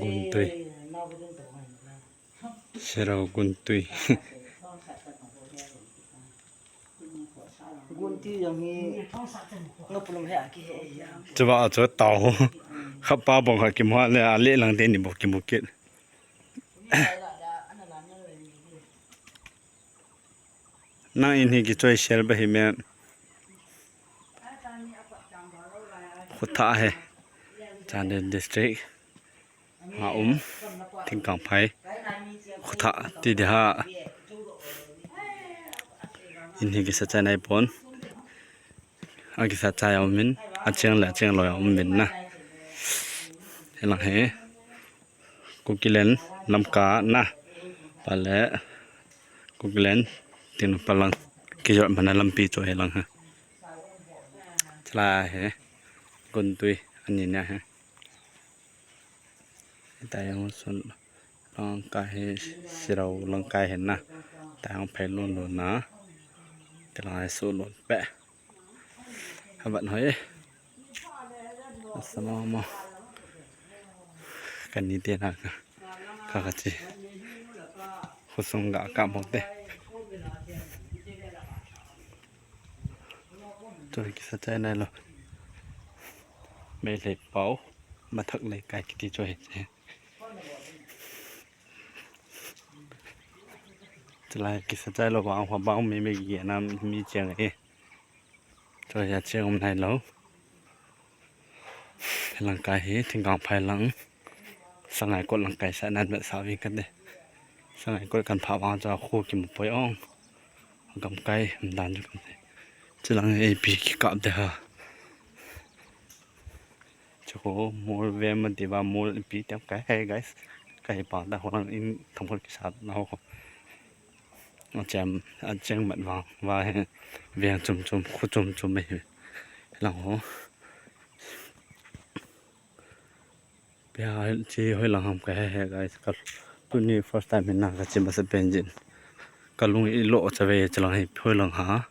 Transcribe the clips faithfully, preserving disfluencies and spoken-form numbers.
Guntui. Sirau Guntui. Gunti jong hi ngapulum he a kihe hi a. Chuba a chu tau. Khapa bong kha kimu le a le lang te ni bou kimu kit. Nang in hi kichoi sel ba hi me. Khutha he. Chandel District. Ha um. Thingkangphai. Khutha ti de ha. In hi kisa chai nai pon. A kisa chai a um in. A cheng le a cheng loi a um in na. Helang he. Kukiland Lamka na. Pale Kukiland tin palang kijot mana lampi chu helang ha. Chala he. Guntui ani na he. Ita yang sun langkai he sirau langkai he na. Ta yang phai lon lon na. Te lang he su lon pe. Habat hoi. Asama mo. Kani te na ka. Ka ka chi. Khosung ga ka mo te. Choi kisa chai nai lo. Meitei pau. Mathak lei kai kiti choi. Chalai kisa chai lo bang hua bang mi mi gi na mi cheng e. Choi ya cheng um nai lo. Langkai hi thingkangphai lang. Sangaikot langkai sa nan sa ving kate. Sangaikot kan pha vang cha khu kimu poi ong. Gamkai dan chu kan. Chilang A P kikap de ha. Chuko mol vem ma diva mol pi tem kai he guys. Kai pa da holang in thong khol kisa na ho ko. Achem acheng mat vang va he. Veng chum chum khu chum chum he. Lang ho. Pia chi hoi lang ham ka he he guys. Ka tuni first time in na ka chi masa penjin. Ka lung i lo cha ve chilang hi hoi lang ha.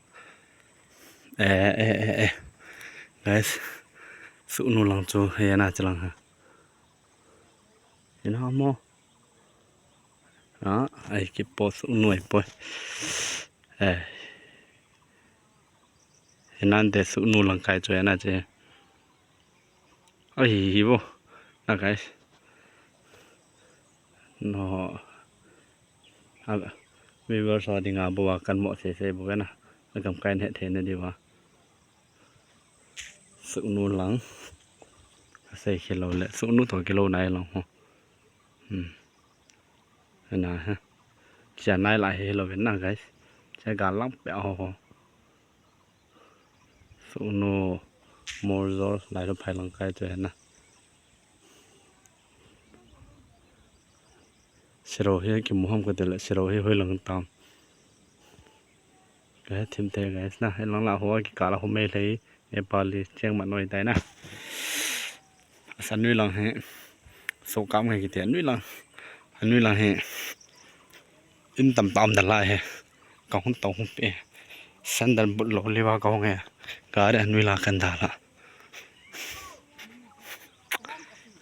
Eh, eh, eh, eh. Guys. Sunu lang chu he na chilang ha. Ina mo. Ah, ai ki po sunu ai po. Eh. Hinan te sunu lang kai chu na che. Ai hi bo. Na guys. No. A, viewers ho dinga bou a kan mo sei sei bou ve na. A gamkai in he thei na diu va. Sunu lang. Ka sei khe lo le. Sunu to kilo nai lang ho. Hmm. He na ha. Chia nai la he lo ve na guys. Chia ga lang pe ho ho. Sunu Morzol lai lo phai lang kai chu he na. Siro hi kimu ham ka tile, siro hi hoi lang tam. Ka he thim te guys na, he lang la ho ki ka la ho mei lei, e pa li cheng ma noi tai na. Asa nui lang he, so kam ngai ki te nui lang, nui lang he, in tam tam da la he, ka hun tau hun pe, sandal but lo le wa ka hong he, ka re nui la kan da la.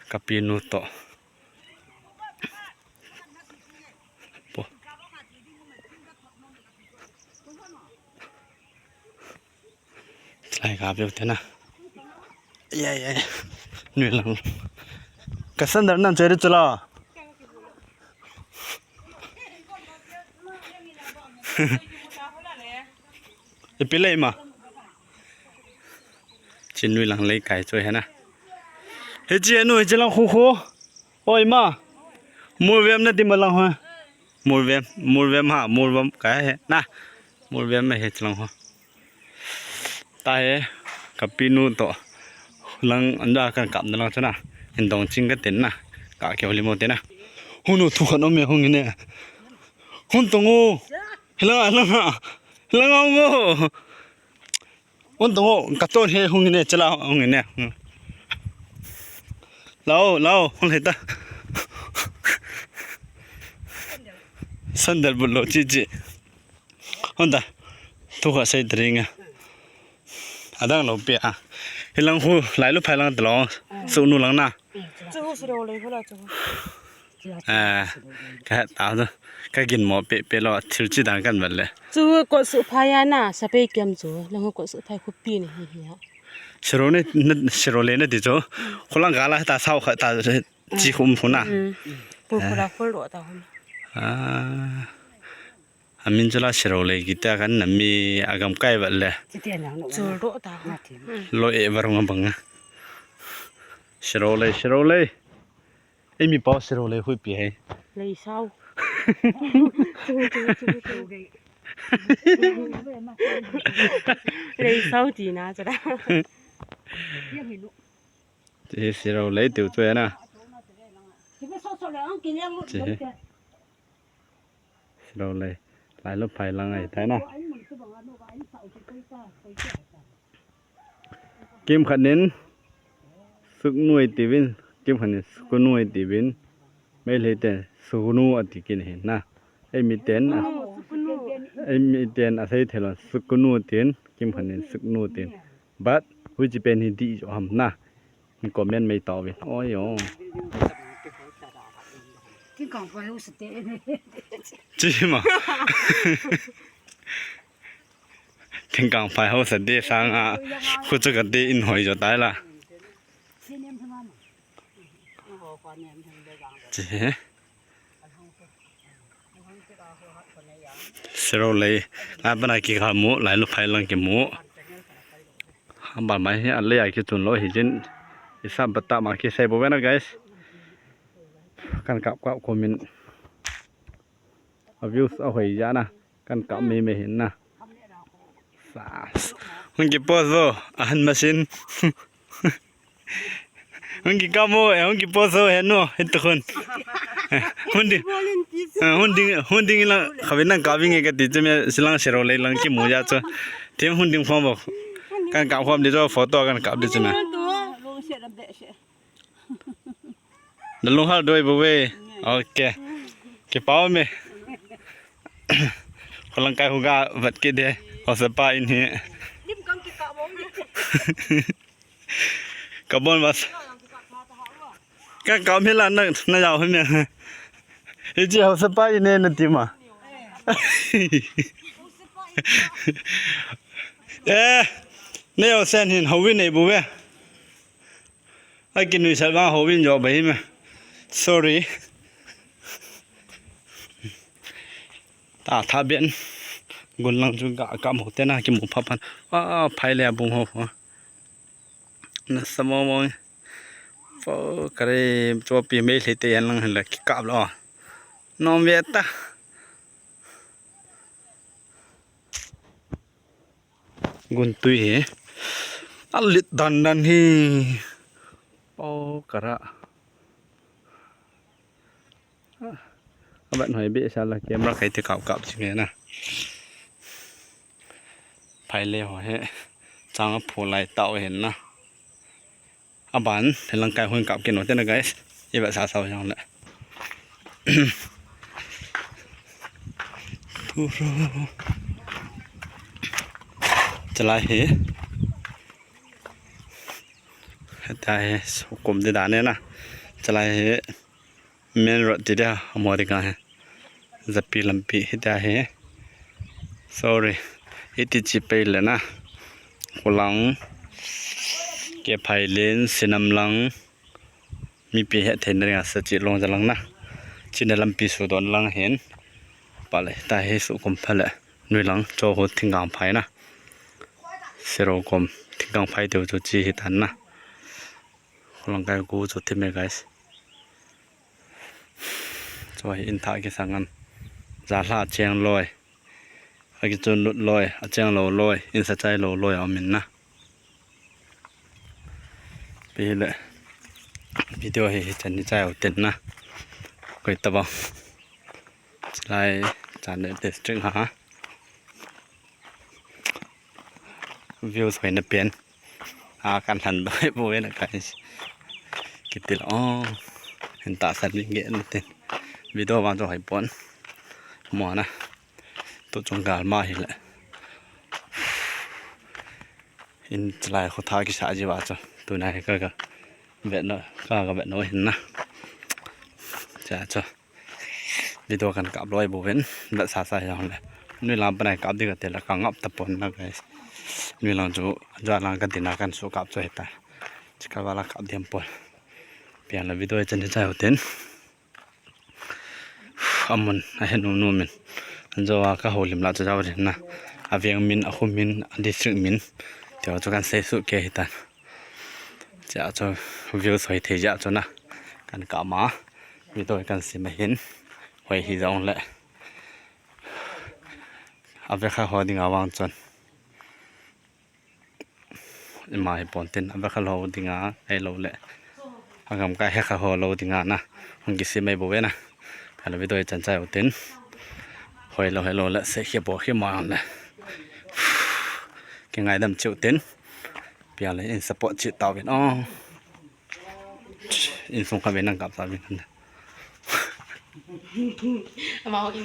Ka pi nu to. Po. Lai ka pe te na. Ya, ya, ya. Nui lang. Ka sandal nan chere chala. Ipi lei ma. Chin nui lang lei kai choi he na. He chi anu he chi lang khu khu. Oi ma. Murvem na ti ma lang ho. Murvem, murvem ha, murvem kai he na. Murvem he chi lang ho. Ta he, ka pi nu to. Lang an da kan kap na lang chu na. In dong ching ka ten na. Ka ke holi mo te na. Hunu thu khan om me hung ne. Hun tong o. Hilang a, hilang a. Hilang a hung o. Hung tong o, ka ton he hung ne, chala hung ne. Lao, lao, hung he ta. Sandal but lo chi chi. Hung ta. Thu kha sei tring a. Adang lo pe a. Hilang khu, lai lu phai lang ta lo. Sunu lang na. Chu Shirolei khola chu. Eh, ka ta chu. Ka ginmo pe pe lo thil chi dan kan vel le. Chu kot su phai a na, sapei kem chu. Lang kot su phai khopi ni hi hi ha. Shirolei na, Shirolei na ti chu. Kholang gala ta sao kha ta chi khum khu na. Mm. Pu khola khol ro ta hum. Ah. Amin chu la Shirolei kiti a kan na mi agam kai vel le. Chul ro ta hum. Lo e varung abang. Shirolei, Shirolei. Ei mi pau Shirolei hui pi hei. Lei sao. Lei sao ti na cha da. Ti Shirolei tiu chu na. Ti. Shirolei. Lai lo phai lang ai tai na. Kim khat nin suknu ati vin, kim khat nin sukunu ati vin, Meitei ten sukunu ati kin hin na. Ei mi ten, ei mi ten asei thei lou sukunu tin, kim khat nin suknu tin. But, hui chi pen hi di jo ham na. Comment mai tao vin. Oi yo. Tingkang phai ho sate ne. Chi ma. Tingkang phai ho sate sang a. Khu chu kate in hoi jo tai la. Chi. Shirolei. Lai pana ki kha mu, lai lo phai lang ki mu. Hamba mai hi, a lei a kichun lou hi jin. Isa bata ma kisei bou ve na, guys. Kan kap kap comment. A views ahoi jeh a na. Kan kap mei mei hin na. Sas. Hung ki post vo. Ahan masin. Hung ki kap mo, eh, hung ki post vo, he no, he tu khun. Eh, hung ding, eh, hung ding, hung ding lang, khavi nang kap nge kati chu me, silang Shirolei lang ki mu ja chu. Tim hung ding phong vo. Kan kap khom di chu, photo kan kap di chu me. Da lung hal doi bu ve. Ok. Ki pau me. Kholang kai hu ga vat ki de. Ho sa pa in hi. Dim kang ki kap mo. Ka bon bas. Ka kap hi la na, na yau hi me. Hi chi ho sa pa in ne na ti ma. Eh. Ne yo sen hin ho wi nei bu ve. A ki nui sal vang ho win jo ba hi me. Sorry. Ta tha ben. Gun lang chu ga ka mo te na ki mu pha phan. A phai le a bung ho ho. Na sa mo mo. Fo kare cho pi me le te yan lang la ki kap lo. Nom ve ta. Gun tui hi. A lit dan dan hi. Pau kara. A ban hoi be sa la camera kai te kap kap chi me na. Phai le ho he. Chang a phu lai tau hen na. A ban, he lang kai hung kap kin u te na, guys. I va sa sa jong le. Turo. Chalai hi. Heta hi, hukum de dane na. Chalai hi. Main road ti dia, amo ding ahi. Japi lampi hita hi. Sorry. Hiti chi pei le na. Khulang. Kephailen, Sinamlang. Mipi hetthei na ringa sa chi long jalang na. China lampi su don lang hin. Pale, ta hi su kum phale. Nui lang, cho ho thingkang phai na. Siro kom, thingkang phai teu chu chi hi tan na. Khulang kai ku chu thim e, guys. Chu hi in thah kisang an. Jalha cheng loi. A kichun lut loi, a cheng lou loi, in sa chai lou loi a um in na. Pi le. Video hi hi chan ni chai u ten na. Koi ta ba. Chulai chan le district ha. Views hoi na pen. A kan han doi bu na kai. Kitil o. Hin ta san mi nge na tin. Video vang cho hoi pon. Mo na. Tu chung gal ma hi le. In chalai khu tha kisa ji va cho. Tu nai ka ka. Vet na, ka, ka vet na hin na. Cha cha. Video kan kap loi bo ven, vet sa sa jong le. Nui lam panai kap di ka te la ka ngap ta pon na, guys. Nui lam chu, jua lang ka dina kan su kap chu hita. Chika wala kap diam pon. Pian la video chan cha hoten. Amun, ahe nu nu min. Anjo a ka holim la chu jao rin na. Aveng min, akhum min, adistrict min. Tia chu kan sei su ke hitan. Cha chu view soi thei ja chu na. Kan kap ma. Video kan sim ahin. Hoi hi jong le. Ave kha ho ding a vang chun. Ima hi pon tin, ave kha lo ding a, ei lo le. Agam ka he kha ho lo ding a na. Hung kisi mai bo ve na. Ka lo video chan chai u tin. Hoi lo, hoi lo le, se khi bo khi ma le. Ki ngai dam chiu tin. Pia le in support chi tau vin. Oh. In sung kha ve nang kap sa vin. Ama ho in